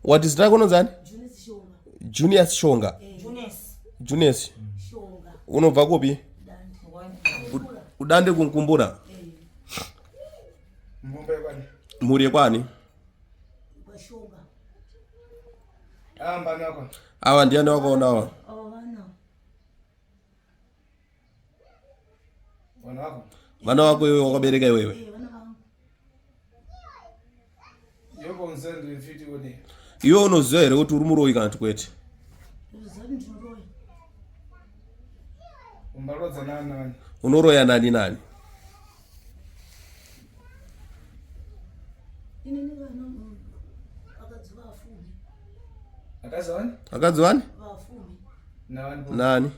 Wati zita rako unonzani? Junius Shonga. Junius. Unobva kupi? Udande kunkumbura. Mhuri yekwani? Awa ndiani wakaona awa? Vana vako iwewe wakabereka iwewe? Iwe unoziva here kuti uri muroyi kana kuti kwete? Unoroya nani nani? Akadzi vani? Nani?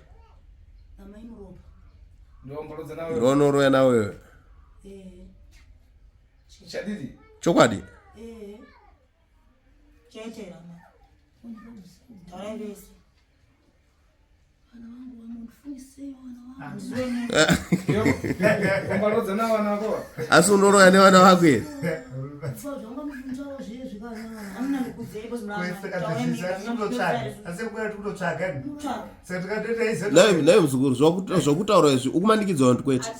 Ndonoroya nawe wewe. Chokwadi? Asi unoroya nevana vako here? Naye muzukuru zvakutaura izvi ukumanikidzwa vantu kwete.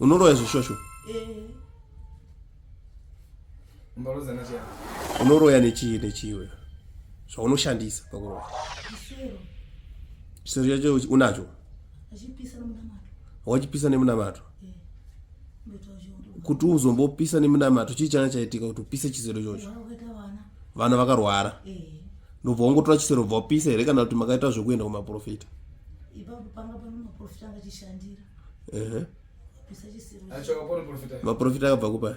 Unoroya zvishosho? Unoroya nechii nechii iwe? Zvaunoshandisa pakuroya. Chisero chacho unacho? Wachipisa nemunamato. Kuti uzombopisa nemunamato chii changa chaitika kuti upise chisero ichocho? Vana vakarwara. Ndobva wangotora chisero bva wapisa here kana kuti makaita zvekuenda kumaprofita? Ipapo panga pane maprofita anga achishandira. Ehe. Maprofita akabva kupa?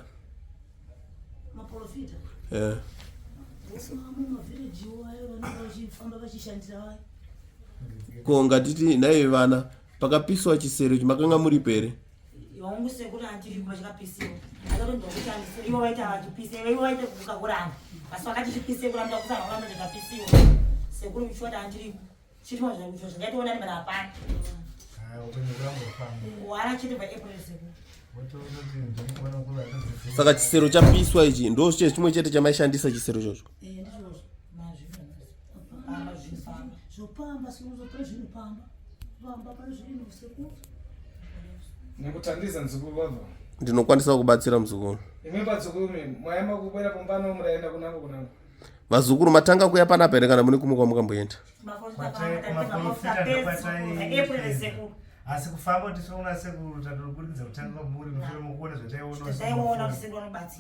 Maprofita. Eh. Ko ngatiti nhai vana pakapiswa chisero ichi makanga muripo here? Wangu sekuru andiri kuba chakapisiwa. Akatonzwa kuti andisiri ivo vaita vachipise ivo vaita kubuka kuramba. Asi vakati chipise kuramba kusana kuramba chakapisiwa. Sekuru mchota andiri chirimo zvacho zvandatoona ni hapana. Wara chete pa April sekuru. Saka chisero chapiswa ichi ndo chimwe chete chamaishandisa chisero ichocho. Eh ndizvozvo. Zvopamba sekuru zvinopamba. Pamba pane zvinhu sekuru. Nekutandiza mzukuru wavo. Ndinokwanisa kubatsira mzukuru. Imwe padzukuru mwayamba kubwera pumbano muraenda kunango kunango. Vazukuru matanga kuya panapa here kana mune kumwe kwamukamboenda? Asi kufamba kuti tisoona sekuru tatoburikidza kutanga kwamuri mushure mokuona zvataiona.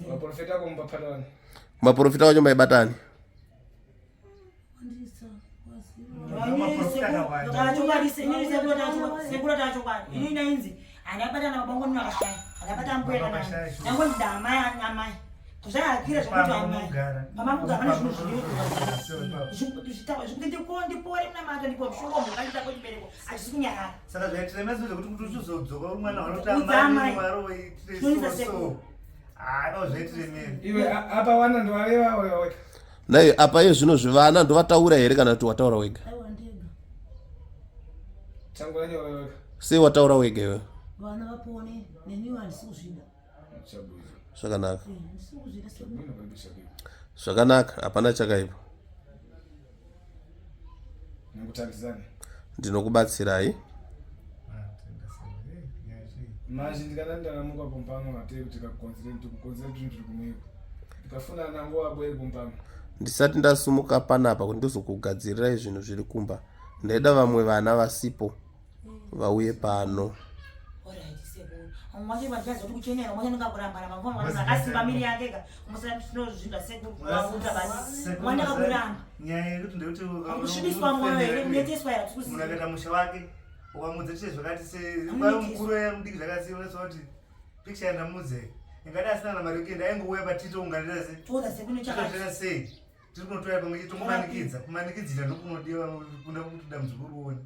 Maprofita ako mupapatani. Maprofita wacho maibatani. Zvakakira zvekuti amai pamamugara pane zvinhu zviri zvikuti ndipore munamato ndipo mushonga munhu kaita kwechibereko achisi kunyarara. Saka zvaitiremesa zvekuti kuti uchizodzoka uri mwana vanoti amai varoitire Ah, no zvaitiremera. Iwe apa wana ndovareva wega. Naye apa iye zvino zvivana ndovataura here kana kuti wataura wega? Aiwa ndega. Tangura nyora wega. Sei wataura wega iwe? Vana vapone neniwo handisi kuzvida. Zvakanaka. Zvakanaka, hapana chakaipa. Ndinokubatsirai. Manje ndikada ndaramuka kumpano hatei kuti kakonzere ndikukonzere kuti ndiri kumwiko. Ndikafuna nango abwere kumpano. Ndisati ndasumuka panapa kuti ndizokugadzirirai zvinhu zviri kumba. Ndaida vamwe vana vasipo. vauye pano nyaya yekuti ndekuti munhu akaita musha wake ukamudza chete zvakati semukuru mudiki zvakati sei unoziva kuti picture yandamudze ingadi asina kana mari yekuenda aingouya patito unganira sei sei tiri kunotoya pamwe chete tomumanikidza kumanikidzira ndokunodiwa kunda kuti dambudziko urione.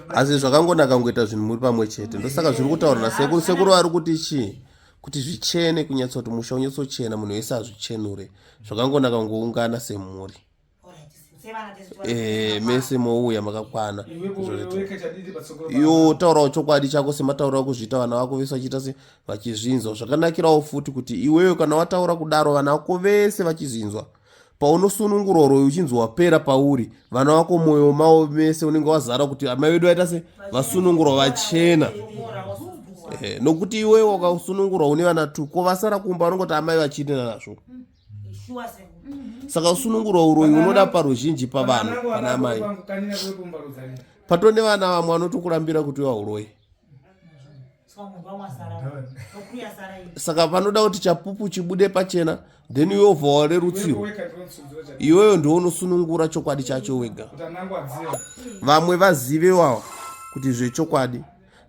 Asi zvakangonaka kungoita zvinhu muri pamwe chete. Ndosaka zviri kutaura nasekuru. Sekuru vari kuti chii? Kuti zvichene kunyatsa kuti musha unyatsochena munhu wese azvichenure. Zvakangonaka kungoungana semhuri. Eh, mese mouya makakwana. Iwe taurawo chokwadi chako sematauriro akuzviita vana vako vese vachiita se vachizvinzwa. Zvakanakirawo futi kuti iwewe kana wataura kudaro vana vako vese vachizvinzwa. Paunosunungurwa uroyi uchinzi wapera pauri, vana vako mwoyo mavo mese unenge wazara kuti amai vedu vaita se vasunungurwa vachena. Eh, nokuti iwewe wakasunungurwa une vana tu ko vasara kumba vanongoti amai vachine nazvo. Saka usunungurwa uroyi unoda paruzhinji pavanhu pana amai. Patone vana vamwe vanotokurambira kuti iwe hauroyi. Saka panoda kuti chapupu chibude pachena then iwe wobva warerutsirwa. Iwewe ndiwe unosunungura chokwadi chacho wega. Vamwe vazive wawa kuti zvechokwadi.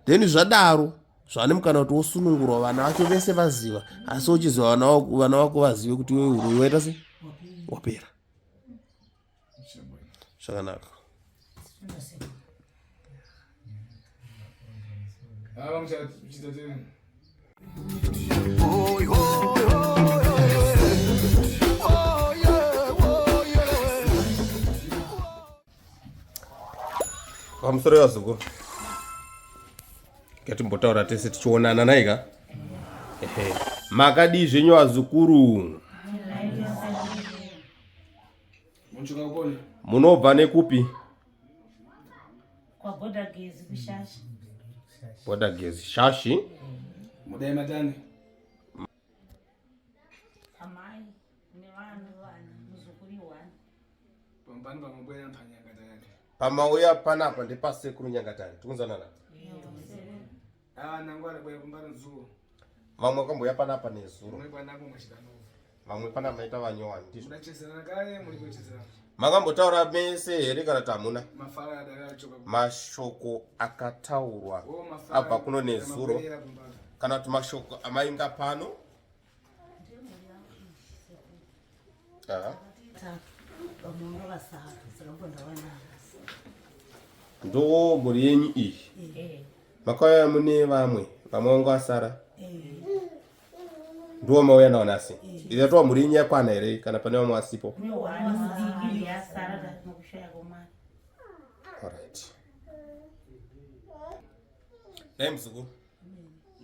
Then zvadaro zvane mukana kuti wosunungurwa vana vacho vese vaziva asi uchiziva vana vako vazive kuti iwe uroyi waita se wapera. Zvakanaka. Pamusoro yevazukuru ngatimbotaura tese tichionana naika. Ehe, makadii zvenyu vazukuru? Munobva nekupi? Kwa Gezi kuShashi. Border Gezi Shashi. Mudai matani. Amai nevana vana muzukuru wani. Pambani pamabwera panyangatani. Pamauya panapa ndepasekuru Nyangatani. Tikunzanana. Ah, nangwana bwera pambani zuwo. Vamwe vakamboya panapa nezuro. Mwe panako mwachitano. Vamwe pana maita vanyowani ndizvo. Munachezerana kare muri kuchezerana. Makambotaura mese here kana kuti hamuna? Mafara adakachoka. Mashoko akataurwa Oh, mafara. abva kuno nezuro Mabwerera kumbani. kana kuti mashoko amainga pano. Aha. Ndo mhuri yenyu iyi. Makauya mune vamwe, vamwe vanga vasara. Ndiwo mauya nawo nhasi. Yatova mhuri yenyu yakwana here kana pane vamwe vasipo? Alright. Dai muzukuru.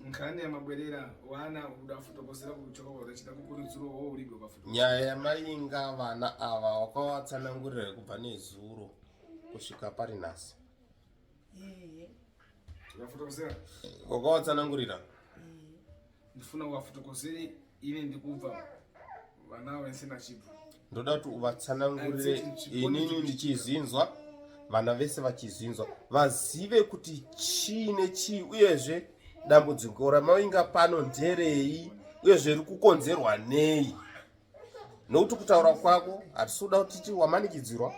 Nkhani yamabwerera wana udafotokozera kuchoka kwauchida kukurudziro wo uligwe kwafoto. Nyaya yamainga vana ava wakavatsanangurira kubva nezuro kusvika pari nhasi. Udafotokozera. Wakavatsanangurira? Ndifuna uwafotokozere ine ndikubva vana vese nachibva. Ndoda kuti uvatsanangurire inini ndichizinzwa, vana vese vachizinzwa, vazive kuti chii nechii, uyezve dambudziko ramainga pano nderei, uyezve riri kukonzerwa nei. Nokuti kutaura kwako hatisi kuda kuti titi wamanikidzirwa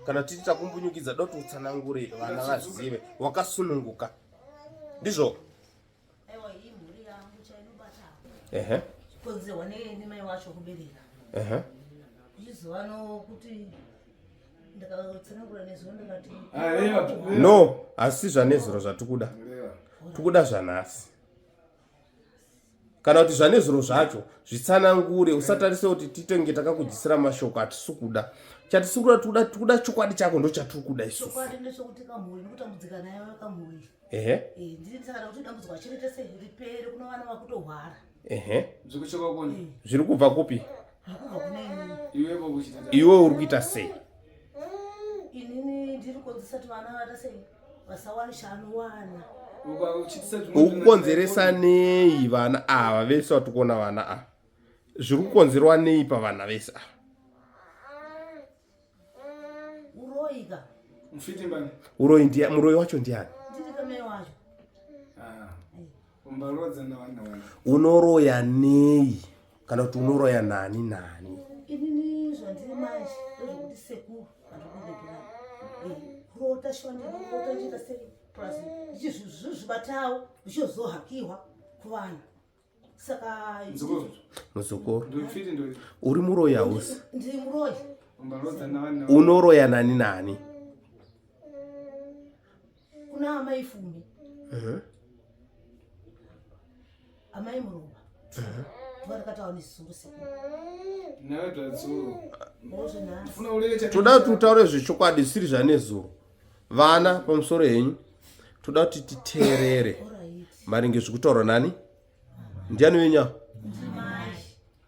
kana titi takumbunyukidza, da kuti utsanangure vana vazive wakasununguka. Ndizvo? Aiwa, iyi mhuri yangu chainobata. Ehe. Konzerwa nemai wacho kubereka. Ehe. Kuchizova nokuti ndakatsanangura nezuro ndikati No, asi zvanezuro zvatikuda. Tikuda zvanhasi. Kana kuti zvanezuro zvacho zvitsanangure, usatarise kuti titenge takakudyisira mashoko hatisi kuda. Chatisi kuda tikuda tikuda chokwadi chako ndo chatiri kuda isusu. Chokwadi ndechekuti kamhuri nekutambudzika nayo kamhuri. Ehe. Ndiri saka kuti dambudziko achirete sei ripere kuno vana vakutohwara. Ehe. Zvikuchoka koni. Zviri kubva kupi? Zviri kubva kune inini. Iwe bokuchita. Iwe uri kuita sei? Inini ndiri kukonzeresa kuti vana vaita sei vasawana chanowana. Ukukonzeresa nei vana ava vese vatiri kuona vana ava? Zviri kukonzerwa nei pavana vese ava? Uroyi ka. Mfiti mbani? Uroyi ndiye muroyi wacho ndiani? Ndiri kamai wacho. Ah. Umbarodza na vana vana. Unoroya nei? Kana kuti unoroya nani nani? Inini zvandiri manje ndezvekuti sekuru vandikunyepera. Kurota shuwa ndinokurota ndichiita sei plus ndichizvibatawo ndichizohakiwa kuvanhu. Saka muzukuru uri muroyi hausi? Ndiri muroyi. Unoroya nani nani? Amai Fumi, amai Muroba, ndovandakataura nezuro sekuru. Nawe dzadzuro. Bozve nhasi. Funa ureve cha Toda kuti utaure zvechokwadi zvisiri zvanezuro. Vana, pamusoro henyu, toda kuti titeerere Alright. maringe zvikutaurwa nani. Ndiani wenyu ava?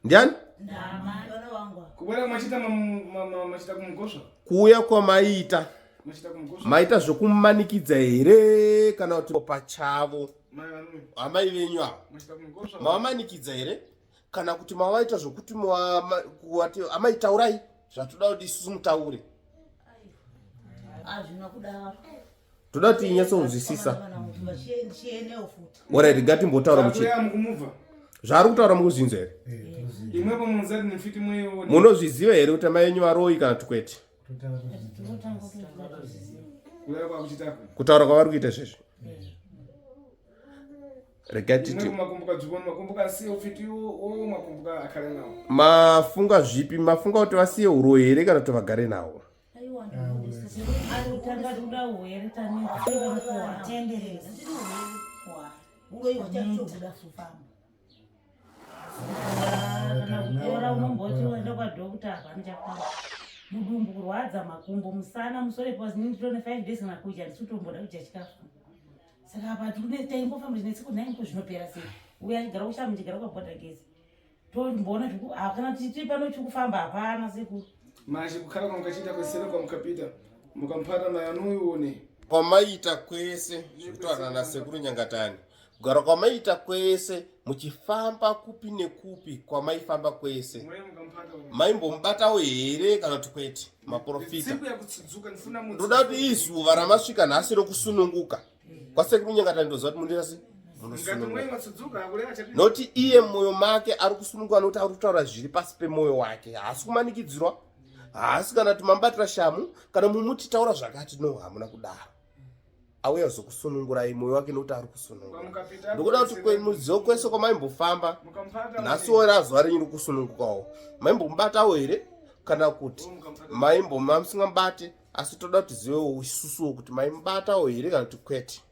Ndiani? Vana vangu ava. Kubona machita machita kumugosva. Kuuya kwamaita, Machita kumugosva. maita zvekumanikidza here kana kuti pachavo? Mai vanui. Amai venyu ava Machita kumugosva. mavamanikidza here kana kuti mavaita zvokuti kuwati amai taurai zvatoda kuti isusu mutaure? Hazvina kudaro. Toda kuti inyatsonzwisisa. Vana vangu ndichienewo futi. Orit, ngatimbotaura muchi Kuya mukumubva. Zvaari kutaura mukuzvinzwa here? Imwepo munzati nefiti mweyo. Munozviziva here kuti amai venyu varoyi kana kuti kwete? Kuya kwakuchitako. Kutaura kwavari kuita izvezvi, regai titi Imwepo makumbuka dzvuboni makumbuka asiye ufiti wo makumbuka akare nawo. Mafunga zvipi? Mafunga kuti vasiye uroyi here kana kuti vagare nawo? Aiwa, Tanga kuda uhere Tendereza. uroyi hwachachobuda futi. Kana kupora unomboti uenda kwadhokta, hapana chakwana. Mudumbu kurwadza, makumbo, musana, musoro pasi. Nini nditone 5 days kana kudya, ndisi kutomboda kudya chikafu. Saka apa taimbofamba tinetsiko nhainiko, zvinopera sei? Uya achigara kushama, ndichigara kwabhodha gezi, tomboona zviku kana titi pano chikufamba hapana sekuru. Machi kukhala kwamukachita kwesere kwamukapita. Mukamphata mai anuione. Kwamaita kwese zvekutaura nasekuru Nyangatani, kugara kwamaita kwese muchifamba kupi nekupi kwamaifamba kwese, Mweyo mukamphata. maimbomubatawo here kana kuti kwete, maprofita? Tsiku yakutsudzuka ndifuna mutsi. Ndoda kuti izuva ramasvika nhasi rokusununguka kwasekuru Nyangatani, ndoziva kuti mundoita sei, Ngati munosununguka. mweyo matsudzuka akureva chati. Nokuti iye mumwoyo make ari kusununguka, nokuti ari kutaura zviri pasi pemwoyo wake. Haasi kumanikidzirwa, haasi kana kuti mamubatira shamu kana mumuti taura zvakati. No, hamuna kudaro. Auya zokusunungurai mwoyo wake nokuti ari kusununguka. Kwamukapita. Ndokuda kuti mudziyo kwese kwamaimbofamba, Mukamphata. nhasi wora zuva renyu rikusunungukawo, maimbomubatawo here kana kuti maimboma musingamubate? Asi toda kuti zivewo isusuwo kuti maimubatawo here kana kuti kwete.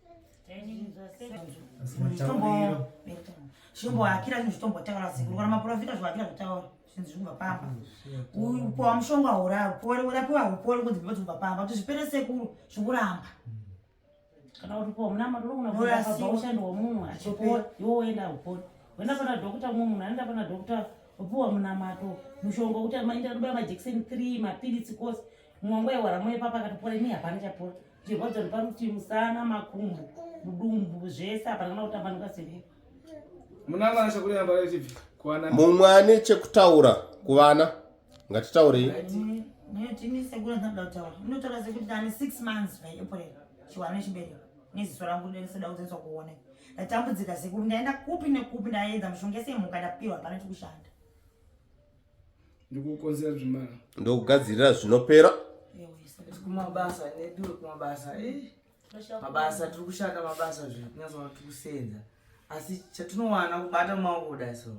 Chitomboakira zvinhu, zvitombotaura sekuru. Kana maprofita zvoakira zvotaura zvinhu zviri kubva pamba. Upowa mushonga uraupori, urapiwa upori, kunzi bvo kubva pamba kuti zvipere sekuru, zvikuramba. Kana kuti po muna matoro kuna Norasiwa. ushandi womumwe achipora, iwe woenda upora, woenda pana dhokta, mumwe munhu anoenda pana dhokta, opiwa munamato, mushonga kuti maenda anobaya majekiseni 3, mapiritsi kose. Mumwe wangu aiwara moyo papa akatopora, imi hapana chapora. Chirwadzo ndiparuti, musana, makumbo, mudumbu, zvese hapana kana kutambanuka severo. Muna vana chakureva mbara TV. Kuwana. Mumwe ane chekutaura kuvana, ngatitaurei. Tini sekuru, ndinoda kutaura. Inotaura sekuti ndane 6 months by April chiwana nechibereko neziso rangu ndinoda kuzoiswa kuona. Ndatambudzika sekuru, ndaenda kupi nekupi, ndaedza mishonga yese yemhuka, ndapiwa, hapana chikushanda. Ndikukonzera zvimara. Ndokugadzirira zvinopera. Ewe, sekuru. Kumabasa neduwe kumabasa, mabasa tiri kushanda mabasa, zviri kunyatsoona tiri kusenza, asi chatinowana kubata mumaoko kudai so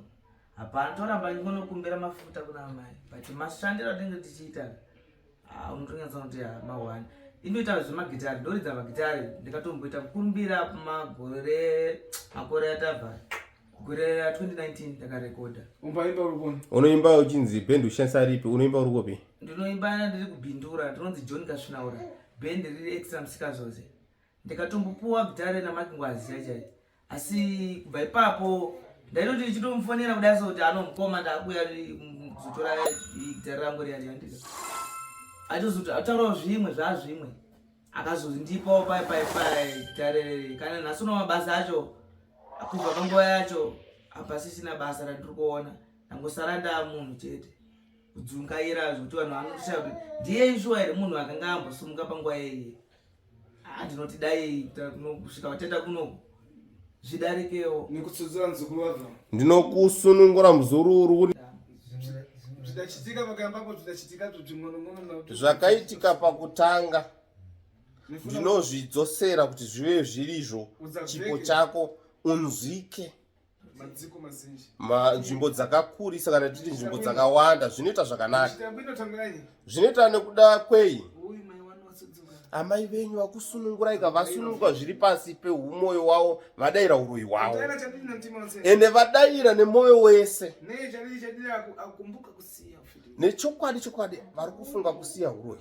hapana. Toramba ndingonokumbira mafuta kuna amai, but mashandiro atinenge tichiita, ah, unotonyatsa kuti mahwani. Indoita zvemagitari, ndoridza magitari. Ndikatomboita mukurumbira magore makore atabva, gore ra2019 ndakarekodha. Umbaimba uri kuona. Unoimba uchinzi bhendi ushandisa ripi? Unoimba uri kupi? Ndinoimba ndiri kubhindura, ndinonzi John Kasvinaura, bhendi riri Extra Musikazoze. Ndikatombopuwa gitare namakingwazi chaichai, asi kubva ipapo ndaitoti ndichitomufonera kudai so kuti anomukoma, ndakuya kuzotora gitare rangu riya riya. Ndika achizoti ataurawo zvimwe zvaazvimwe, akazondipawo pai pai pai gitare reri. Kana nhasi uno mabasa acho kubva panguva yacho hapasisina basa randiri kuona, ndangosara ndaa munhu chete kudzungaira, zvekuti vanhu vanotoshaya kuti ndiye shuwa here munhu akanga ambosumuka panguva yeye. Ah, ndinoti dai kusvika vatenda kunoku zvidarikewo. Nekutsudzura muzukuru wabva. Ndinokusunungura muzururu. Zvidachitika pakambapo, zvidachitika zvimwe. Zvakaitika pakutanga ndinozvidzosera kuti zvive zvirizvo. Chipo chako unzwike. Madziko mazinji. Nzvimbo dzakakurisa kana titi nzvimbo dzakawanda zvinoita zvakanaka. Chitambo inotangiranyi. Zvinoita nekuda kwei? Uyu mai wanu watsudzuka. Amai venyu vakusunungurai ka vasununguka zviri pasi peumoyo wavo vadaira uroyi hwavo ende vadaira nemwoyo wese nechokwadi chokwadi vari kufunga kusiya uroyi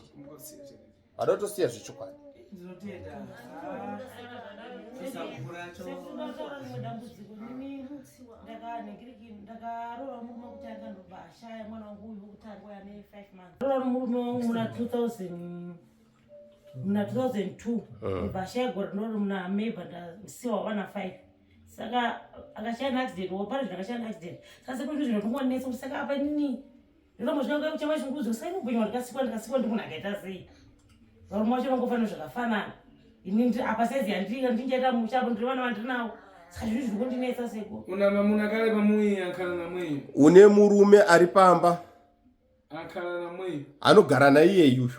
vada kutosiya zvechokwadi. Ndakaroora murume wekutanga ndobva ashaya mwana wangu uyu wekutanga uyo ane 5 months. Roora murume wangu muna 2000 muna 2002 ndobva ashaya gore rinori muna May bva ndasiwa vana 5 saka akashaya neaccident wo pane zvakashaya neaccident saka sekuru zvinhu zvinongonetsa kuti saka apa inini ndinombozvinanga kuchema chungudzo saka ini upenyu hwandikasikwa ndikasikwa ndi munhu akaita sei varume vacho vangofanira zvakafanana ini apa saizi yandiri ndinjaita musha apo ndiri vana vandinawo saka zvinhu zviri kundinetsa seko Una mamuna kale pamui akhala na mweyo. Une murume ari pamba Akhala na mweyo. anogara naiyeyu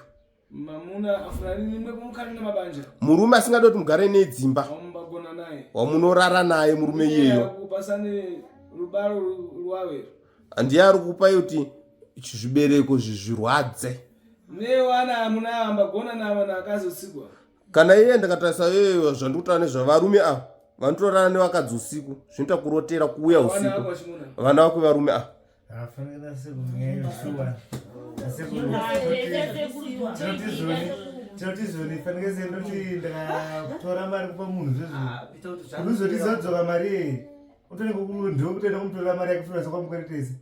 Mamuna afuna nimwe kumukhala na mabanja. Murume asingadi kuti mugare nedzimba Wamumbagona naye. Wamunorara naye murume iyeyo. Kupasane rubaro rwawe. Ndiye ari kupai kuti zvibereko zvirwadze. Newana amuna ambagona navo nakazotsigwa. Kana iye ndikatarisa iyeyo zvandikutaura nezvavarume ava vanotorara nevakadzi usiku zvinoita kurotera kuuya Wana usiku wako chimuna. Vana vako varume ava. Afanira sekunyaya shuwa. Tinoti zvoni fanike sendoti ndakatora mari kupa munhu zvezvo kuzoti zodzoka mari iyi utonenge ndokutenda kumutorera mari yake futi kwamukweretesa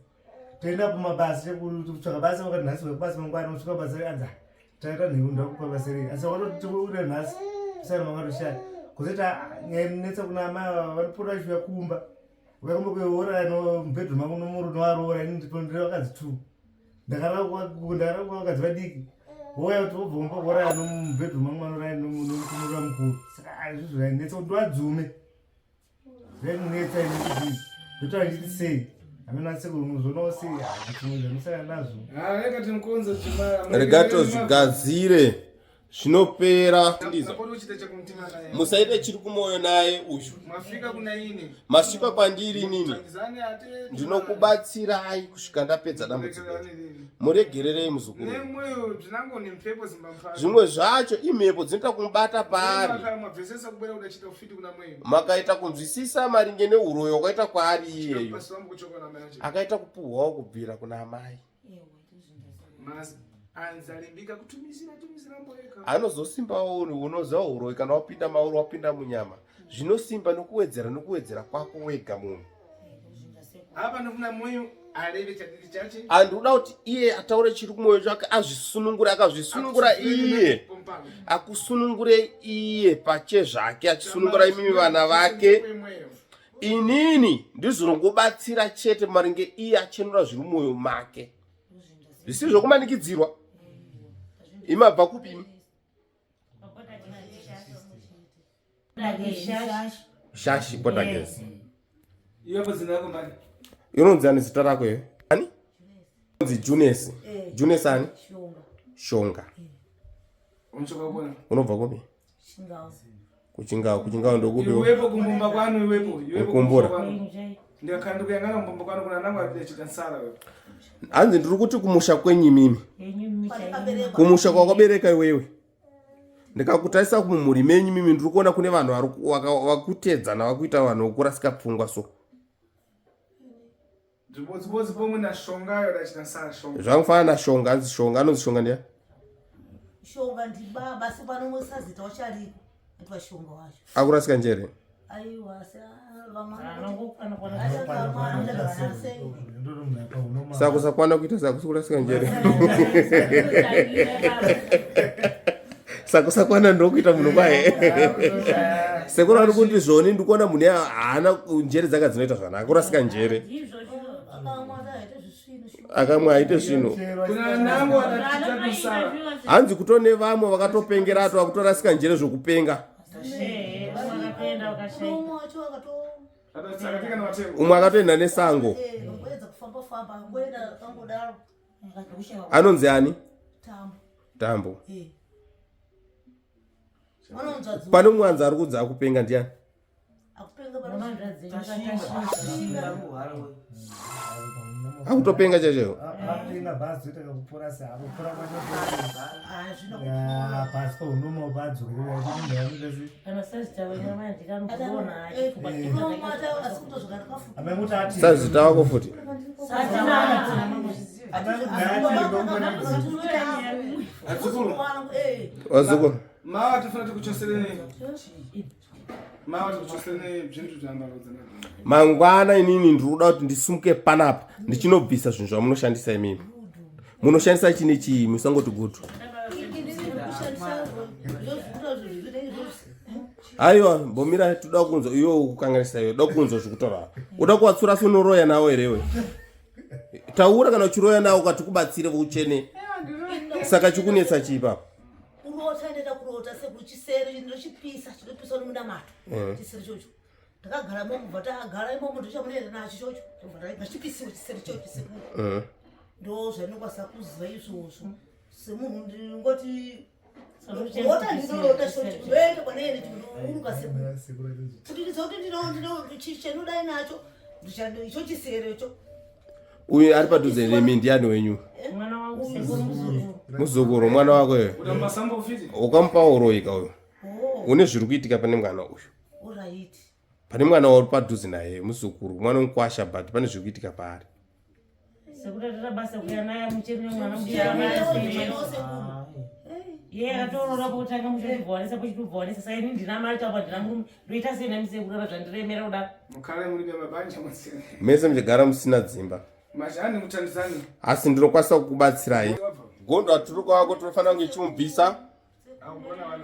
toenda kumabasa kutsvaka basa wakati nhasi wekubasa mangwana usvika basa anza taita nhengo ndakupa basa rei asi wakatoti ure nhasi usana makatoshaya kuzoita nyaya inonetsa kuna amai ava vanopota vachiuya kumba ukakomba kuora mubedroom mangu nomurume waroora ini ndiri vakadzi two ndakarara vakadzi vadiki wouya kuti wobva kumba kuoraya nomubedroom mangu vanoraya nomutumurira mukuru saka izvozvo zvainetsa kuti ndiwadzume zvainetsa ini kuti ndotaura ndichiti sei hameno asekuru unozoonawo sei zvimwe zvanosangana nazvo. Ah, rega timukonze chimara. Rega tozvigadzire zvinopera. Ndizo. Napota uchite chekumtima naye. Musaite chiri kumwoyo naye uyu. Mwafika kuna ini. Masvika kwandiri inini. Tangizane ate. Ndinokubatsirai kusvika ndapedza dambudziko. Muregererei muzukuru. Nemweyo zvinango nempepo zimbamfana. Zvimwe zvacho imhepo dzinoita kumubata paari. Mabvesesa kubera udachita ufiti kuna mweyo. Makaita kunzwisisa maringe neuroyi wakaita kwaari iyeyo. Pasi wangu kuchoka na manje. Akaita kupuhwawo kubvira kuna amai. Mas anzalimbika kutumizira tumizira mboeka. Anozosimbawo unoziva uroyi kana wapinda mauri wapinda munyama zvinosimba nokuwedzera nokuwedzera kwako wega munhu. Apa nokuna mweyo aleve chadidi chache. Handikuda kuti iye ataure chiri kumwoyo chake azvisunungure akazvisunungura iye Pompano. Akusunungure iye pache zvake achisunungura imimi vana vake. Inini ndizongobatsira chete maringe iye achenura zviri mumwoyo make zvisiri zvokumanikidzirwa. Imabva kupi imi? Shashi Bordergas. Iwepo zina lako mbani? Inonzi ani zita rako iwe? Ani inonzi Junes? Junes ani? Shonga. Shonga. Unochoka kuona. Unobva kupi? Shingao. Kuchingao. Kuchingao ndokupi? Iwepo kumbumba kwanu iwepo. Iwepo Kukumbura. kumbumba kwanu. Ndikakhala ndikuyang'ana kumbumba kwanu kuna nangu adachita nsala wepo. Hanzi ndiri kuti kumusha kwenyu imimi, kumusha kwakabereka iwewe, ndikakutarisa mumhuri menyu mimi ndiri kuona kune vanhu vari vakutedzana vakuita vanhu vokurasika pfungwa so. Zvibodzibodzi pomwe nashongayo adachita nsala shonga. Zvamufanana nashonga. Hanzi Shonga anonzi Shonga ndiya? Shonga ndibaba asi pano sazita wacho ariko aitwa Shonga wacho. Akurasika njere? Aiwa asi vamwe Saka kusakwana kuita saka kusikurasika njere saka kusakwana ndokuita munhu kwaye. Sekuru ari kuti zvoni ndikuona munhu haana njere dzake dzinoita zvakanaka kurasika njere. Vamwe aite zvisvinu. Akamwe aite zvinhu. Kuna nangu adachita kusala. Hanzi kutone vamwe vakatopengera vakutorasika njere zvokupenga. Umwe wacho akato Adatsakatika na matengo. Umwe akatoenda nesango. Ngoedza kufamba famba ngoenda akangodaro. Anonzi ani? Tambo. Tambo. Vanonzwa. Pane mumwe anzi ari kunzi akupenga ndiani? Akupenga pano. Akutopenga chaicho. inga bhazi zoita kakupora se akupora kwacho pasi paunoma padzokera Kana sazita wenyu amai ndikanokuona Sazita wako futi. Wazukuru. Mawa tifuna tikuchosereni. Mawa tikuchosereni zvintu zvaambarodza. Mangwana inini ndiri kuda kuti ndisimuke panapa ndichinobvisa zvinhu zvamunoshandisa imimi. Munoshandisa chine chii musangoti gutu. Aiwa mbomira toda kunzwa iwe ukukanganisa iwe toda kunzwa zvekutaura. Uda kuwatsura sunoroya nawo here iwe? Taura kana uchiroya nawo ukati kubatsire uchene. Saka chikunetsa chii papa? Kurota ndaita kurota sekuru chisero ndinochipisa chinopisa nemunamato. Chisero chocho. Takagara momo bva tagara imomo ndochamunoenda nacho chocho. Tobva ngachipisiwe chisero chocho sekuru. Ndo zvandinokwanisa kuziva izvozvo. Semunhu ndingoti rota ndinorota chocho. Ndoenda kwanaende ndinouruka sekuru. Kuti ndizoti ndino ndino chinodai nacho icho chisero icho. Uyu ari padhuze nemi ndiani wenyu? Mwana wangu sekuru muzukuru. Muzukuru mwana wako iwe. Uda masambo fiti. Ukamupa uroyi ka uyu. Une zviri kuitika pane mwana uyu. Alright. Pane mwana wauri padhuze naye muzukuru mwana mukwasha but pane zviri kuitika paari. Sekuru atata basa kuya naye mucheri nemwana mudiki. Iye akatoorora pokutanga muchitibvawanisa pochitibvawanisa saka ini ndina mari chapa ndina murume ndoita sei nami sekuru apa zvandiremera kudaro. Mukare muri bemabanja mwasiyana. Mese muchigara musina dzimba. Mazhani mutandizani. Asi ndinokwanisa kukubatsirai. Gondo atiri kwako tinofanira kunge chimubvisa. Akugona vana.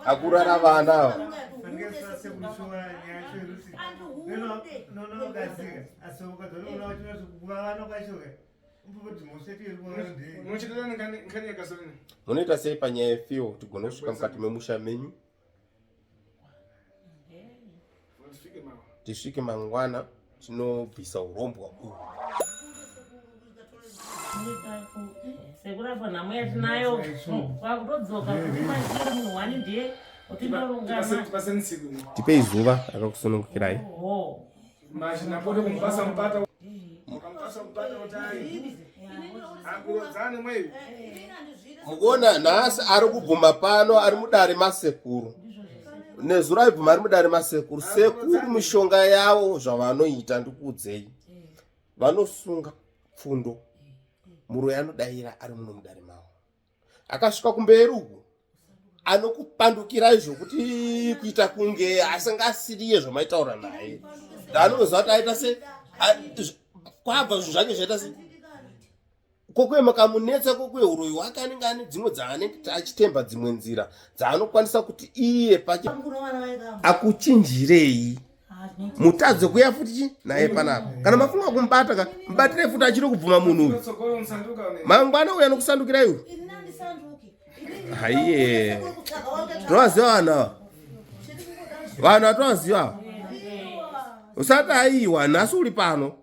Akurara vana ava. Munochitirana nkhani yakasolini. Munoita sei panyaya yefiwo tigone kusvika mukati memusha menyu? Tisvike mawa. Tisvike mangwana tinobvisa urombwa uhu. Sekuru apa nhamo yatinayo kwakutodzoka kuti machiri munhu wani ndiye utindorungama. Tipaseni siku. Tipei zuva rakakusunungukirai. Oho. Mazhinapote kumupasa mupata. Mukamupasa mupata utai. Akurodzane mweyu. Mukuona nhasi ari kubvuma pano ari mudare masekuru. Nezuro aibvuma ari mudare masekuru. Sekuru mishonga yavo zvavanoita ndikuudzei. Vanosunga pfundo. Muroyi anodaira ari muno mudare mavo. Akasvika kumberi uku anokupandukirai zvokuti kuita kunge asingasiriye zvamaitaura naye. Anoziva kuti aita se kwabva zvinhu zvake zvaita se kokwe makamunetsa kokwe uroyi wake anenge ane dzimwe dzaanenge achitemba dzimwe nzira dzaanokwanisa kuti iye pache akuchinjirei mutadze kuya futi chi naye panapa kana mafunga kumubata ka mubatirei futi achiri kubvuma munhu uyu Tsogolo musanduka une. mangwana uyu anokusandukirai uyu haiye tinovaziva vanhu ava vanhu atovaziva usati aiwa nhasi uri pano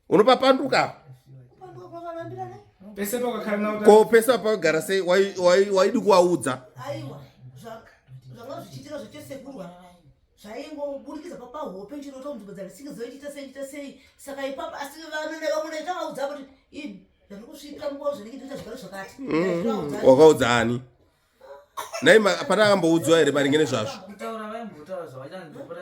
unopapanduka Pese pakakhala na utai. ko pese pakagara sei waidi kuvaudza Aiwa, zvanga zvichiitika zvechesekuru zvaingoburikidza papahope nchirota kunzvimbo dzandisingazoichiita sei chiita sei saka ipapo asi vamwe tavaudza kuti ii zvandiri nguva zvinenge ndinoita zvigaro zvakati wakaudza ani nai pana akamboudzwa here maringe nezvazvo Kutaura vaimbotaura zvavachandopota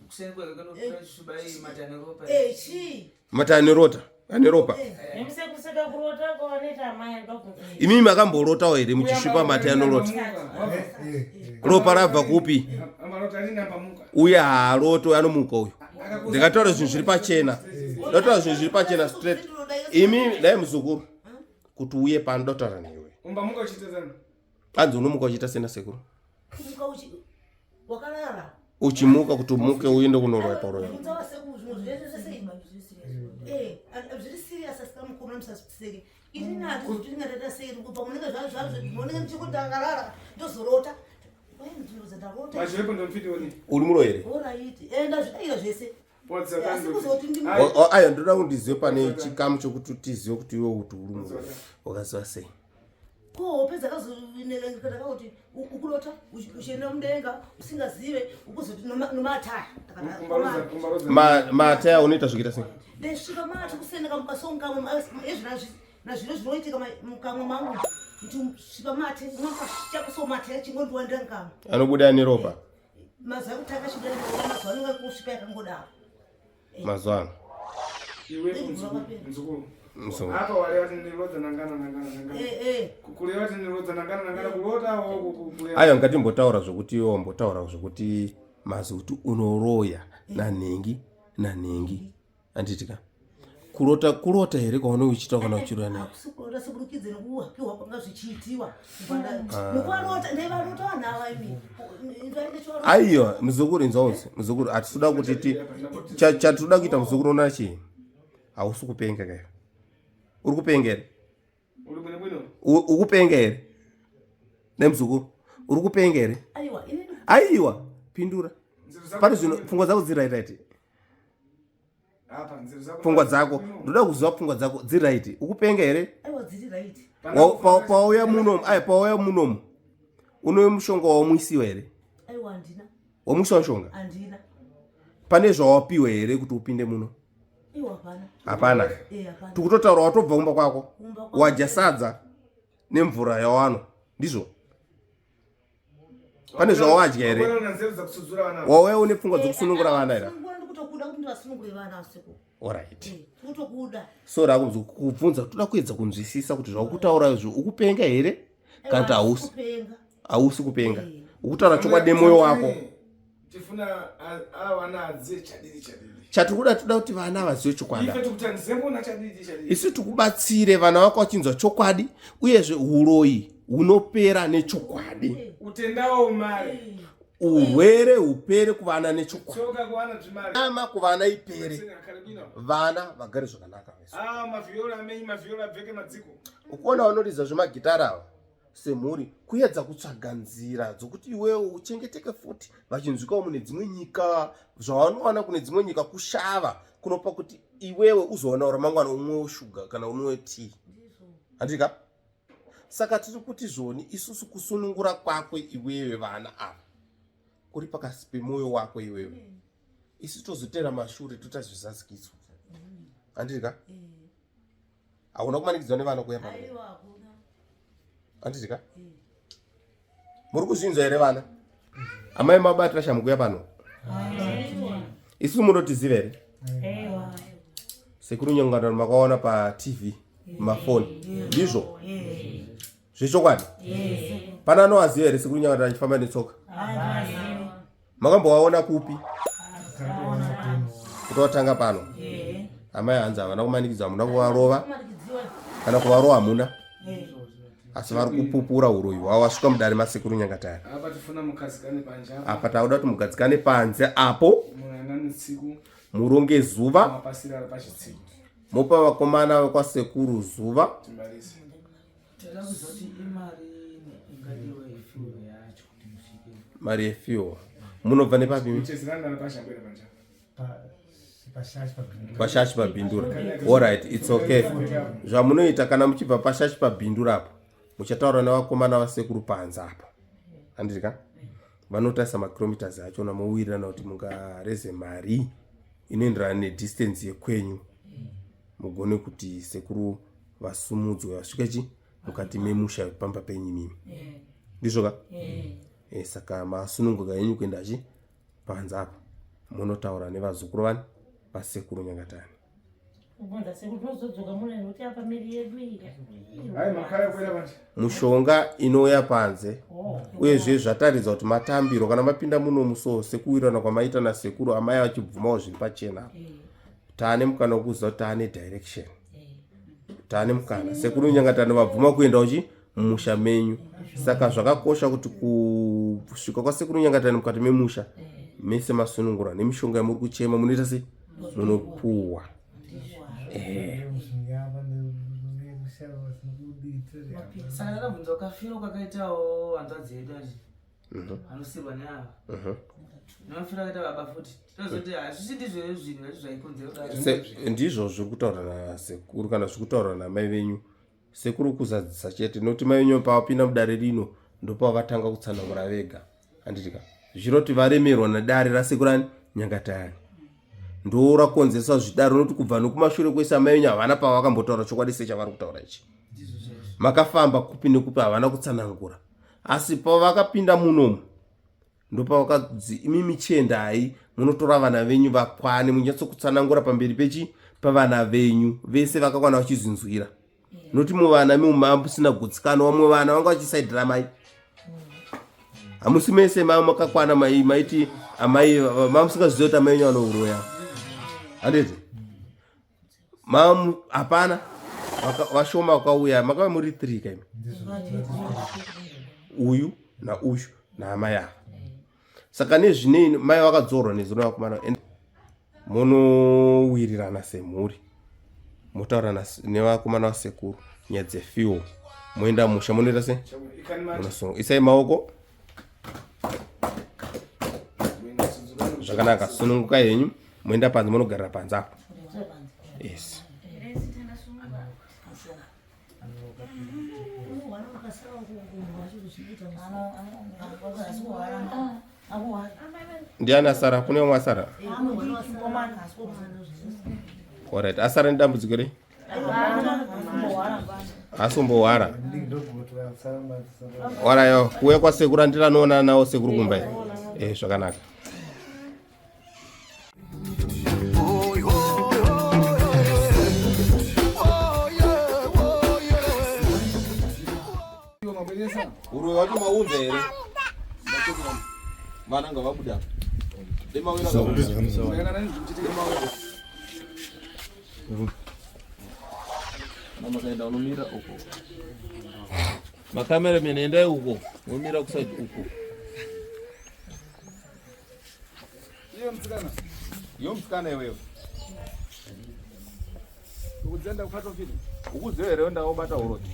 kuseni kwekanotora chisviba mati ane ropa. Chii mati ane rota ane ropa Nemisekuseka kurota kwavanoita amai anoda imimi makamborotawo here muchisvipa mati anorota ropa rabva kupi Amarota ali nambamuka. uye haaroto anomuka uyu ndikataura zvinhu zviri pachena ndataura zvinhu zviri pachena straight imi dai muzukuru kuti uye pano ndotaura newe Umbamuka uchitezana. anzi unomuka uchiita sena sekuru kumuka uchi wakarara uchimuka kuti umuke uende kunoroya paroya Bvunza wasekuru zvimwe zvese sei zviri serious asi kamukomana musaseke ini nacho kuti ndingatata sei pamunenge zvamunenge muchikuti ndakarara ndozorota ndarota Mazhirepo ndomfiti one. uri muroyi here alright enda zvidaira zvese Podza Asi kuzoti Aiwa ndoda kuti ndizive pane chikamu chokuti tizive kuti iwe kuti uri muroyi wakaziva sei ko hope dzakazonekataka kuti ukurota uchienda mudenga usingazive ukuzoti nomataya Umbarodza. Mataya unoita zvekuita sei ndasvika mati kusendeka mukasongamo ezvina Nazvino zvinoitika mukamwa mangu ndisvipa mate chakuso mate chingondiwandira mukamwa. Anobuda neropa. Mazuva ekutanga chibuda neropa mazuva anenge kusvipa yakangodaro. Mazuva ano. Iwe mzukuru. Apa wareva kuti ndirodza nangana nangana nangana. Eh eh. Kureva kuti ndirodza nangana nangana kurota wo kureva. Ayo ngatimbotaura zvokuti iwe wambotaura zvokuti mazi kuti unoroya nanhingi nanhingi. Handiti ka? Kurota kurota here kwaunenge uchiita kana uchiroya naye? Hakusi kurota seburikidze nekupiwa kwanga zvichiitiwa. Nekuvarota ndaivarota vanhu ava imi. Aiwa muzukuru inzwa unzi muzukuru hatitoda kuti ti chatinoda kuita muzukuru unoona chii? Hausi kupenga kai. Uri kupenga here? Ukupenga here? Nemuzukuru uri kupenga here? Aiwa pindura. Pari zvino pfungwa dzako dziri right right. Pfungwa dzako ndoda kuziva pfungwa dzako dziri right. Ukupenga here? Pauya munomu ai pauya munomu unoyo mushonga wamwisiwa here? Wamwisiwa mushonga? Pane zvawapiwa here kuti upinde muno? Hapana. Eh, Tikutotaura watobva kumba kwako wadya sadza nemvura yawanwa ndizvo? Pane zvawadya here? Wauya une pfungwa dzekusunungura vana here? Alright. So rakunzi kubvunza toda kuedza kunzwisisa kuti zvakutaura izvo ukupenga here kana kuti hausi hausi kupenga. Ukutaura chokwadi nemoyo wako. Tifuna vana azive chadidi chadidi. Chatikuda toda kuti vana vazive chokwadi. Ife tikutandisembona chadidi chadidi. Isu tikubatsire vana vako vachinzwa chokwadi uyezve uroyi hunopera nechokwadi. Utendawo mari. Urwere hupere kuvana nechokwadi. Tsoka kuvana zvimari. Ama kuvana ipere. Vana vagare zvakanaka. Ah, maviola amenyi maviola bveke madziko. Ukuona vanoridza zvemagitara ava semhuri kuedza kutsvaga nzira dzokuti iwewo uchengeteke futi vachinzwikawo mune dzimwe nyika zvavanowana kune dzimwe nyika kushava kunopa kuti iwewe uzowanawo ramangwana unwewo shuga kana unwewo tii handika saka tiri kuti zvoni isusu kusunungura kwako iwewe vana ava kuri pakasi pemwoyo wako iwewe isu tozotera mashure totazvizazikidzwa handika hauna kumanikidzwa nevana kuuya pano handiti ka muri kuzvinzwa here vana amai mabatira shamu kuuya pano isusu munotiziva here sekuru nyongano makaona patv mafoni ndizvo zvechokwadi pana anowaziva here sekuru nyongano achifamba netsoka Makambovaona kupi? Kutotanga pano. Amai hanzi havana kumanikidza hamuna kuvarova kana kuvarova hamuna. Asi vari kupupura uroyi hwavo vasvika mudare masekuru Nyangatayani. Apa tifuna mugadzikane panze apa. Apa takuda kuti mugadzikane panze apo. Muronge zuva. Mopa vakomana vekwasekuru zuva. Timalize. Tinoda kuziva kuti imari ingadiwa yefuel yacho kuti musvike. Mari yefuel. Munobva nepapi? Pashashi pabhindura. Alright, it's okay. Zvamunoita kana muchibva pashashi pabhindura apo, muchataura nevakomana vasekuru panze apo. Handiti ka? Vanotarisa makilometers achona mowirirana kuti mungareze mari inoenderana nedistance yekwenyu. Mugone kuti sekuru vasumudzwe vasvike chi mukati memusha pamba penyu imimi ndizvo ka eh, saka masununguka henyu kuenda chi panze apa munotaura nevazukuru vani vasekuru nyangatani mushonga inouya panze oh. uyezve zvataridza kuti matambiro kana mapinda muno muso sekuwirirana kwamaita nasekuru amai vachibvumawo zviri pachena taane mukana wekuziva kuti taane direction taane mukana sekuru nyangatano vabvuma kuenda uchi mumusha menyu saka zvakakosha kuti kusvika kwasekuru nyangatano mukati memusha mese masunungura nemishonga yamuri kuchema munoita sei munopuwa eh. Saka ndakabvunza kafiro kakaitawo hanzvadzi yedu achi anosirwa neava nemafiro akaita baba futi tinozoti hazvisi ndizvo here zvinhu zvacho zvaikonzera kudaro ndizvo zviri kutaura nasekuru kana zviri kutaura namai venyu sekuru kuzadzisa chete nokuti mai venyu pavapinda mudare rino ndopavatanga kutsanangura vega handitika zvichiroti varemerwa nedare rasekuru ani nyangatayani. Ndorakonzeresa zvidaro nokuti kubva nokumashure kwese amai venyu havana pavakambotaura chokwadi sechavari kutaura ichi. Makafamba kupi nekupi havana kutsanangura. Asi pavakapinda munomu ndopavakadzi imimi chiendai munotora vana venyu vakwane munyatsokutsanangura pamberi pechi pavana venyu vese vakakwana vachizinzwira noti muvana miumamusina gutsikano vamwe vana vanga vachisaidira mai hamusi mese makakwana mai maiti amai mamusingazive kuti amai venyu vanouroya handiti mamu hapana vashoma vakauya makava muri three kaimi uyu nauyu naamai ava saka nezvinei mai vakadzorwa nezuro vakomana munowirirana semhuri motaurana nevakomana vasekuru nyaya dzefiwo moenda musha munoita se munosunga isai maoko zvakanaka sunungukai henyu moenda panze monogarira panze apo yes ndiani asara kune vamwe asara orit asara nedambudziko rei asombohwara warayo kuuya kwasekuru andira anoona nawo sekuru kumba e zvakanaka Uroyi wacho maunza here? Vana ngavabuda. Makaenda unomira uko. Makameramen endai uko. Unomira kuside uko. Iyo mtsikana. Iyo mtsikana iwewe. Ukudzenda kufato fili. Ukuziva here ndakubata uroyi?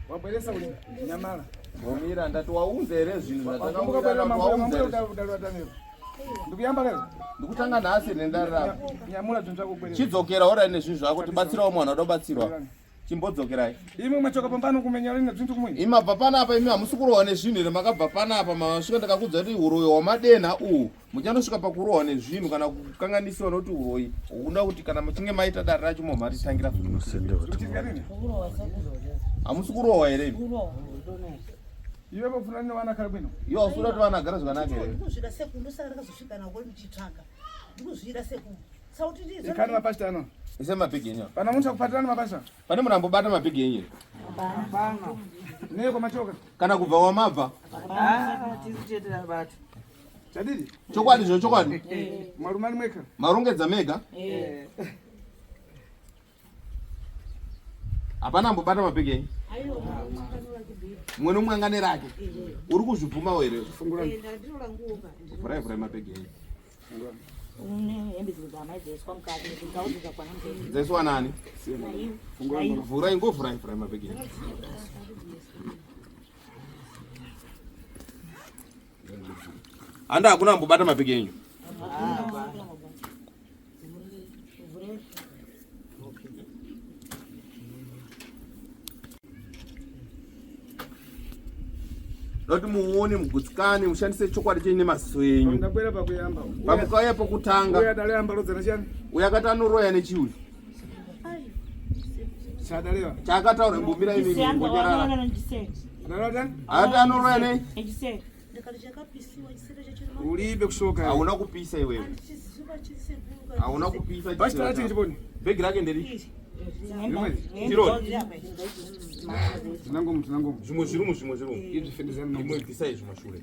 Wabweresa uli nyamala. Womira ndati waunze here zvinhu Wakumbuka bwana mambo zvatakawaunza mambo udalwa tanero. Ndikuyamba lero. ndikutanga nhasi nendari rako Nyamula zvinhu zvako bweresa. chidzokera ora nezvinhu zvako tibatsirawo mwana unobatsirwa chimbodzokerai Imwe machoka pambano kumenya lina zvinhu kumwe. imabva panapa imi hamusi kurohwa nezvinhu here makabva panapa masvika ndakakudza kuti uroyi hwamadenha uhu muchandosvika pakurohwa nezvinhu kana kukanganisiwa nokuti uroyi hunoda kuti kana muchinge maita dare racho momharitangira Zvirikuchitika nini? hamusi kurohwa here imi Iwe bafuna ne wana kale bwino. iwe hausi kuda kuti vana agara zvakanaka here ndikuzvida sekuru ndosaka ndakazosvika nako ndichitsvaga ndikuzvida sekuru sauti Ikani mapasita ano. ise mabhegi enyu apa. Pana muntu akupatirana mapasita. pane munhu ambobata mabhegi enyu here Neyo kwa machoka. kana kubva wamabva Chadidi. chokwadi zvo chokwadi Marumani mweka. marongedza mega hapana ambobata mabhegi enyu mumwe nomumwe anga nerake uri kuzvibvumawo here vhurai vhurai mabhegi enyu hembe dzamai dzaiswa mukati dzaudzakwana mukati dzaiswa nani vhurai ngovhurai vhurai mabhegi enyu handa hakuna ambobata mabhegi enyu noti muone mugutsikane mushandise chokwadi chenyu nemaziso enyu Ndabwera pakuyamba. pamukauya pokutanga Uya dale amba lodzana chani. uyo akati anoroya nechiuyu Chadalewa. chaakataura mbomira imimonyarara Adalewa tani? akati anoroya nei ndikati chakapisiwa chisere chachiri Ulibe kushoka. hauna kupisa iwewe handichiziva chiri sekuru hauna kupisa Pasita racho chiponi. bhegi rake nderi Tironi. Tinangomu tinangomu. zvimwe zvirumu zvimwe zvirumu Izvi fendezani imwe bvisai zvimashure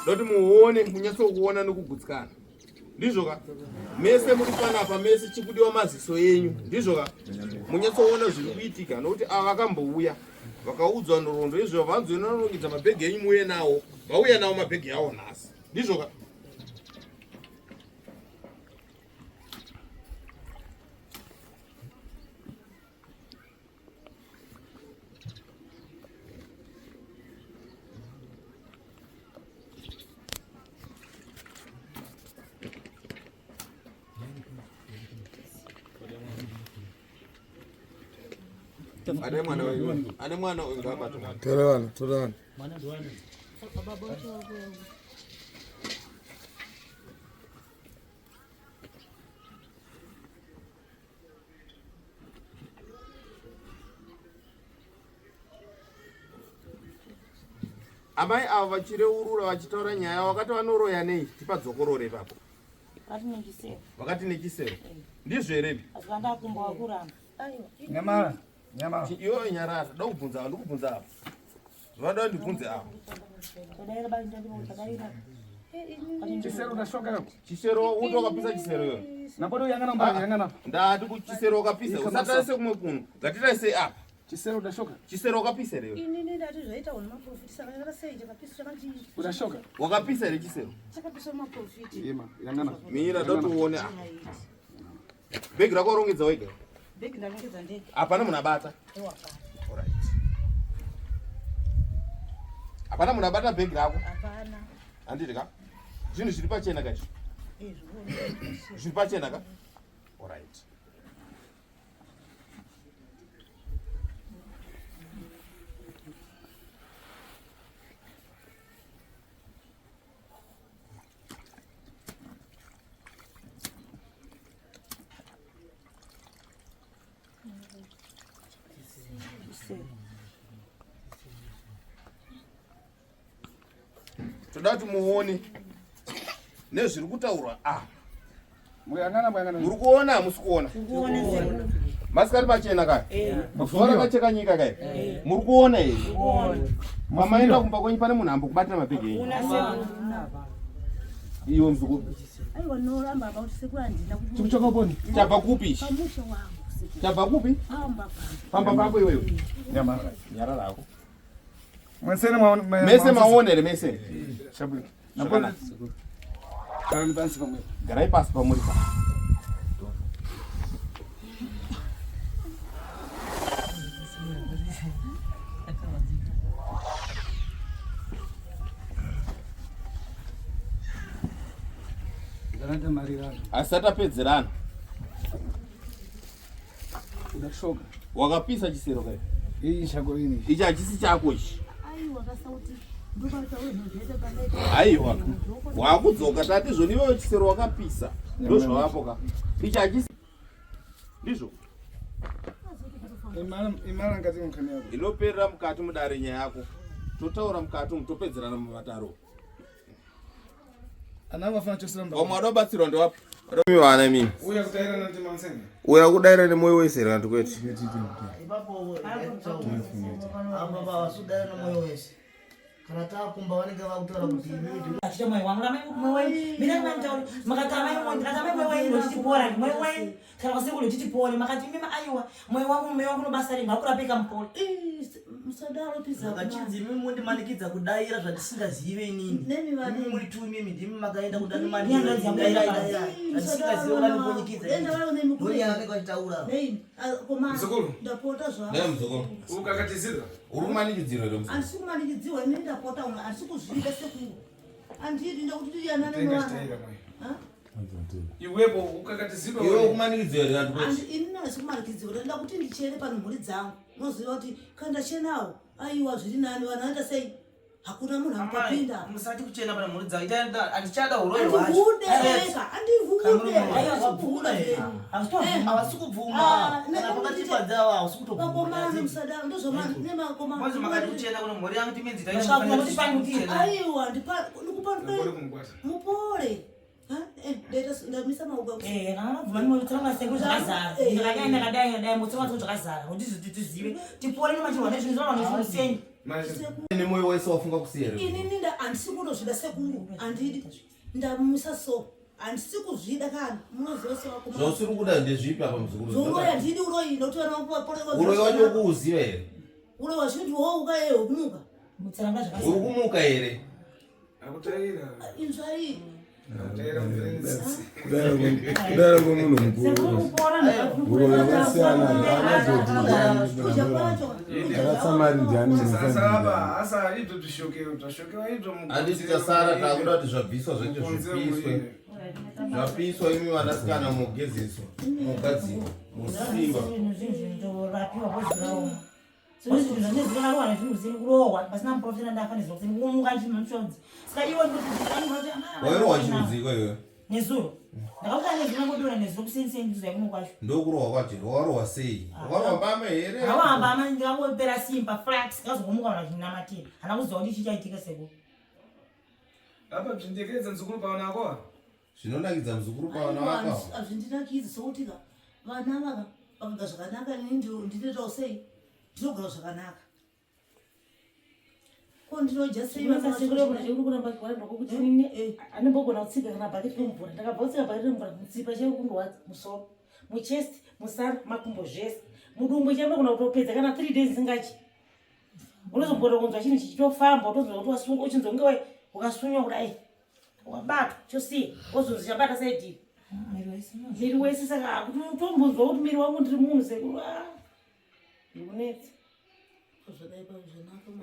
ndoti muone munyatsokuona nekugutsikana ndizvo ka mese muri panapa mese chikudiwa maziso enyu ndizvo ka munyatsoona zviri kuitika nokuti ava vakambouya vakaudzwa nhoroondo izvo vanzoinonongedza mabhegi enyu muuye nawo vauya nawo mabhegi awo nhasi ndizvo ka Ane mwana uyu. Ane mwana uyu ngaabate mwana. Tora vana, tora vana. Amai ava vachireurura vachitaura nyaya vakati vanoroya nei? Tipadzokorore ipapo. Vakati nechisero. Vakati nechisero. Ndizvo here ivi? Asi vandakumba wakuramba. Nyamara, nyamara. Iwe nyarara, ndoda kubvunza ava, ndikubvunza ava. Zvavanoda ndibvunze ava. Tadaira bani ndandimo tadaira. Chisero ndashoka yako. Chisero uti wakapisa chisero iwe. Napodo yangana mbaya yangana. Ndati kuchisero wakapisa. Usatarise kumwe kuno. Ngatitarise apa. Chisero ndashoka. Chisero wakapisa here iwe? Inini ndati zvaita unhu maprofiti saka ndakata sei chakapisa chakanti Udashoka. Wakapisa here chisero? chakapisa maprofiti. Yema, yangana. Mira ndotione apa. Bhegi rako warongedza wega. Bhegi ndarongedza ndega. Hapana munhu abata. Ewa hapana. Alright. Hapana munhu abata bhegi rako. Hapana. Handiti ka? Zvinhu zviri pachena ka izvi? Izvo. Zviri pachena ka? Alright. Toda kuti muone nezviri kutaurwa apa. Muyangana muyangana. Muri kuona hamusi kuona? Masikati pachena kaya? Zuva rakacheka nyika kaya? Muri kuona here? Pamaenda kumba kwenyu pane munhu ambokubatira mabhegi enyu? Iwe muzukuru. Aiwa noramba apa kuti sekuru handina ku Chikuchoka poni. Chabva kupi ichi? pamusha wangu sekuru. Chabva kupi? Pamba pangu. Pamba pako iwewe. Nyamara. Nyarara hako. Mwesene mwaona. Mese maona here mese? Shabu. Napodo. Karani pansi pamwe. Garai pasi pamuri pa. Ndaranda mari rano. Asi atapedzerana. Udashoka. Wakapisa chisero kai. Iyi shako ini. Ichi hachisi chako ichi. Aiwa kasauti ndopataura zvinhu zvese panoita. Aiwa. Wakudzoka tati zvoni iwewe chisero wakapisa. Ndozvavapo ka. Ichi hachisi. Ndizvo. Imara imara ngati mkhani yako. Inoperera mukati mudare nyaya yako. Totaura mukati umu topedzerana mumataro. Ana vafana chosera mba. Vamwe vada kubatsirwa ndewapi? Vada vana mimi. Uya kutaira na ndimansene. Uya kudaira nemwoyo wese here kanti kwete? Ipapo amba vasudaira nomwoyo wese kana takumba vanenge vakutaura kuti imimi Achite moyo wangu ramai moyo wenyu. Mina ndimanditauri makati amai moyo ndikati amai moyo wenyu ndochitipora moyo wenyu kana kwasekuru ndochitipore makati mimi aiwa moyo wangu moyo wangu nobasa renyu hakurapika mupore. Musadaro pizza. vakachinzi imimi mundimanikidza kudaira zvandisingazive inini Nemi vane- Imimi muri tu imimi ndimi makaenda Nyanza kudanimanidaira zvandisingazive kudandimbonyikidza Enda vave nemi kure. ndonyange vachitaura Nei, koma Muzukuru. ndapota zvangu. Naye muzukuru. Ukakatizira. Uri kumanikidzirwa here muzukuru? Handisi kumanikidziwa ini ndapota umwe handisi kuzvida sekuru. Handidi ndakuti ndiyanane Tenga nevana. chitaira mwe. Ha? Iwepo ukakatizirwa. Iwe kumanikidzirwa here kanti kwete? Inini handisi kumanikidziwa ndaida kuti ndichene pano mhuri dzangu. Unoziva kuti kana ndachenawo aiwa zviri nani vanhu vanoita sei? Hakuna munhu anopapinda. Musati kuchena pana mhuri dzavo. Handichada uroyi hwacho. Handihude eka, handihude. Wabvuma here? Handisi havasi kubvuma kana pakati padzavo hausi Vakomana kutobvuma musadaro ndozvamakomana. Mwanzo makati kuchena kuno mhuri yangu timenzi Zvakabvuma kuti pandukire. Aiwa ndikupanduka Ndakore kumukwata. mupore. Ha? Eh, Ndamisa maoko angu. Eh, kana mabvuma ndimotsanga sekuru zvakazara. Ndakadai ndakadai ndakadai motsanga sekuru zvakazara. Kuti tizive tipore nemachirwa nezvinhu zvinowana nezvimusenyi. Manje Nemwoyo wese wafunga kusiya here? Inini handisi kundozvida sekuru handidi ndamisa so handisi kuzvida kana munoziva sevakomana. Zvausiri kuda ndezvipi apa muzukuru? Zouroyi handidi uroyi nokuti vana vangu vapore Uroyi wacho ukuuziva here? Uroyi wacho ndiwouka yeye hwekumuka. Mutsanga zvakazara. Uri kumuka here? akutaira. Inzwai. Kudaro kwemunhu mukuru. Huro yakasiyana anazoti akatsamari ndiani asa ibzo zvishokewa zvashokewa ibzo Handiti tasara takuda kuti zvabviswa zvacho zvipiswe. Zvapiswa imi vanasikana mugezeswa, mugadzirwa, musimba. Zvinhu zvinhu zvinotorapiwa kozviraoma. Zvinhu zvinhu zvinhu zvisiri kurohwa pasina muprofita ndafanirwa kuti kumuka chinhu Saka iwe Wairohwa chirudziko iwe? Nezuro. Ndakamuka nezuro ngodora nezuro kuseni seni ndizvo kuno kwacho. Ndokurohwa kwacho, warohwa sei? Warohwa mbama here? Hawa mbama ndakangopera simba flat ndikazomuka kana chinamatira. Hana kuziva kuti chichaitika sekuru. Apa zvindekedza mzukuru paona ako? Zvinonakidza mzukuru paona wako. Azvindinakidzi sokuti ka vana vaka vakaga zvakanaka ini ndinoitawo sei? Ndinogara zvakanaka. Ko ndinodya sei vana vacho? Sekuru kuramba kuramba kuti nini anembogona kutsika kana bhaketi remvura. Ndakabva kutsika bhaketi remvura mutsipa chaiwo kundorwadza musoro. Muchest, musana, makumbo zvese. Mudumbu chaiwo unogona kutopedza kana 3 days singachi. Unozombona kunzwa chinhu chichitofamba utonzwa kuti wasunga uchinzwa kunge wakasunywa kudai. Wabatwa chosiya wozonzi chabata side. Miri wese saka kuti utombonzwa kuti miri wangu ndiri munhu sekuru. Ah. Ndikunetsa.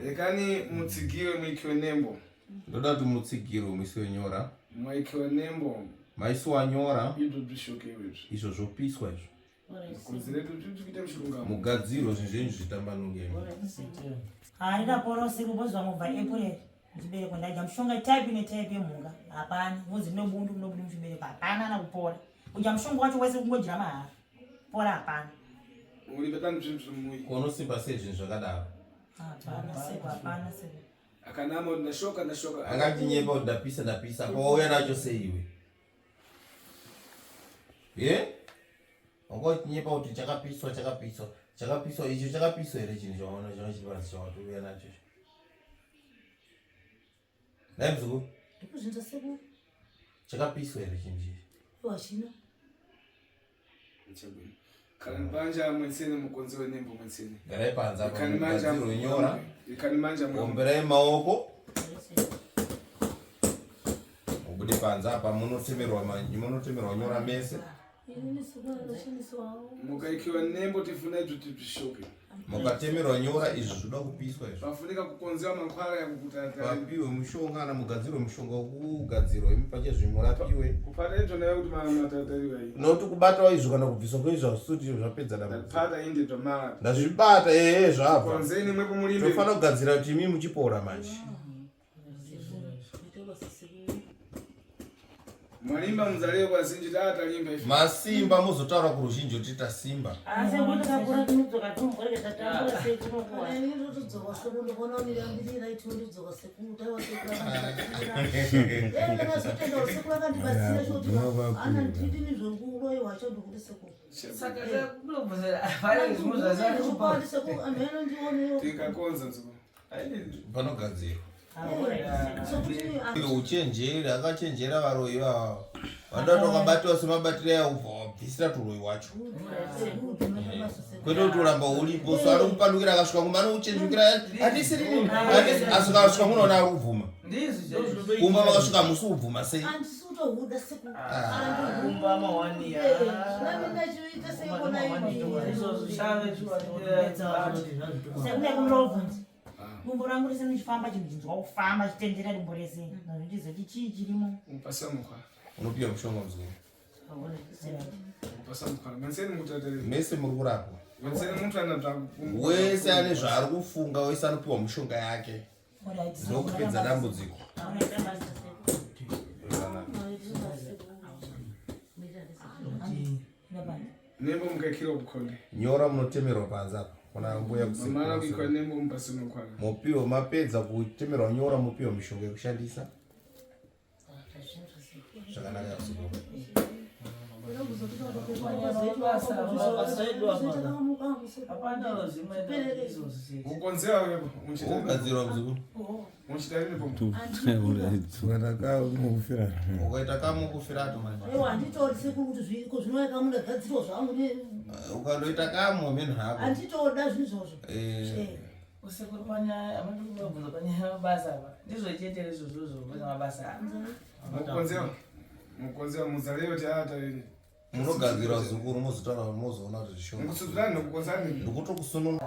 Rekani mutsigirwe muikiwe nembo. Ndoda kuti mutsigirwe muisiwe nyora. Mwaikiwa nembo. Maisiwa nyora. Izvo zvishokewe izvo. Izvo zvopiswa izvo. Konzere kuti mushurungamo. Mugadzirwe zvinhu zvenyu zvitambanuke. Handinapora usiku bozwa mubva April muchibereko ndaidya mushonga type netype yemhuka hapana ngozi ndinobundu ndinobuda muchibereko hapana ana kupora kudya mushonga wacho wese kungodyira mahara pora hapana Unosimba sei zvinhu zvakadaro? Hapana seko hapana seko. Akanama kuti ndashoka ndashoka. Akandinyepa kuti ndapisa ndapisa. Apa wauya nacho sei iwe? Ye? Wanga uchinyepa kuti chakapiswa chakapiswa chakapiswa icho chakapiswa here chinhu chawaona changa chiri pasi chawatouya nacho icho? Nhai muzukuru? Ndikuzvinza sekuru. Chakapiswa here chinhu ichi? Wachina. Kani manja mwensene mukonzi wenembo mwensene. Garai panze apa Kani manja mugadzirwe nyora. Kani manja Omberai maoko. Mubude panze apa munotemerwa munotemerwa nyora mese. Mukaikiwa nembo tifuna izvo tizvishoke. Mukatemerwa nyora izvi zvoda kupiswa izvi. Pafunika kukonzewa mankwara yakukutata. Papiwe mushonga kana mugadzirwe mushonga wokugadzirwa imi pache murapiwe. Kupata izvo nayo kuti matatariwa iyi. Nokuti kubatawo izvo kana kubviswa kweizvo hazvisi kuti zvapedza dambudziko. Pata inde zvamara. Ndazvibata ehe zvabva. Konzeni mwepo mulimbe. Tofanira kugadzira kuti imi muchipora manje. Mwalimba muzaliwe kwa zinji tata limba ife. Masimba muzotaura kuruzhinji kuti tasimba. Asi kuti takura tinodzoka tomboreka tatambura sei tinokuwa. Kana ini ndotodzoka sekuru ndikaona miri yangu iri right ndodzoka sekuru taiwa sekuru akandibatsira. Eh ndakazotenda kuti sekuru akandibatsira choti ana ndidini zvokuroyi wacho ndikuti sekuru. Saka kunobvunza pane zvimwe zvasari kupa. Chokwadi sekuru amheno ndionewo. Tikakonza nziko. Panogadzirwa. Uchenjeri akachenjera varoyi ivava. Vanoda kuti wakabatiwa semabatiro aya ubva wabvisira turoyi wacho. Kwete kuti uramba uripo so ari kupandukira akasvika kumba anokuchenjukira handisiri nini asvika asvika munoona ari kubvuma. Kumba makasvika musi kubvuma sei? Handisi kutohuda sekuru. Kumba mawani ya. Nami ndachiita seiko naini. Izvozvo shave Sekuru yakumurobvunza. Dumbu rangu rese richifamba chinhu chinzwa kufamba chitendera dumbu rese. Ndizoti chii chirimo. Mupasa mukwa. Unopiwa mushonga muzukuru. Mupasa mukwa. Mwensene mukutatarira. Mese muri kurapwa. Mwensene muntu ana zvaku. Wese ane zvaari kufunga wese anopiwa mushonga yake. Ndokupedza dambudziko. Nembo mukaikira bukonde. Nyora munotemerwa panze apa. Kuna mbuya Mamara kuikwa kusekuru. nembo mupasa mukwa. Mupiwe mapedza kutemerwa nyora mupiwe mishonga yekushandisa. Zvakanaka muzukuru. Hapana zvimwe izvozvo. Kukonzewa wepo. Ugadzirwa muzukuru. Muchitarire pombo. Ukaita kamwe kufirato manje. Aiwa handitoodi sekuru kuti zviriko zvinouya mundagadzirwa zvangu ne Ukandoita kamwe mheno hako. handitoda zvinhu izvozvo. Eh. Usekuru panyaya amandikubvunza panyaya yemabasa apa. Ndizvo chete izvozvozvo pane mabasa apa. Mukonzewa. Mukonzera muzaleyo tiata Munogadzira zukuru mozotaura mozoona kuti zvishoma. Mukusudzirana nekukonzerana. Ndikutokusununga.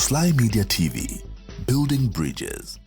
Sly Media TV, building bridges.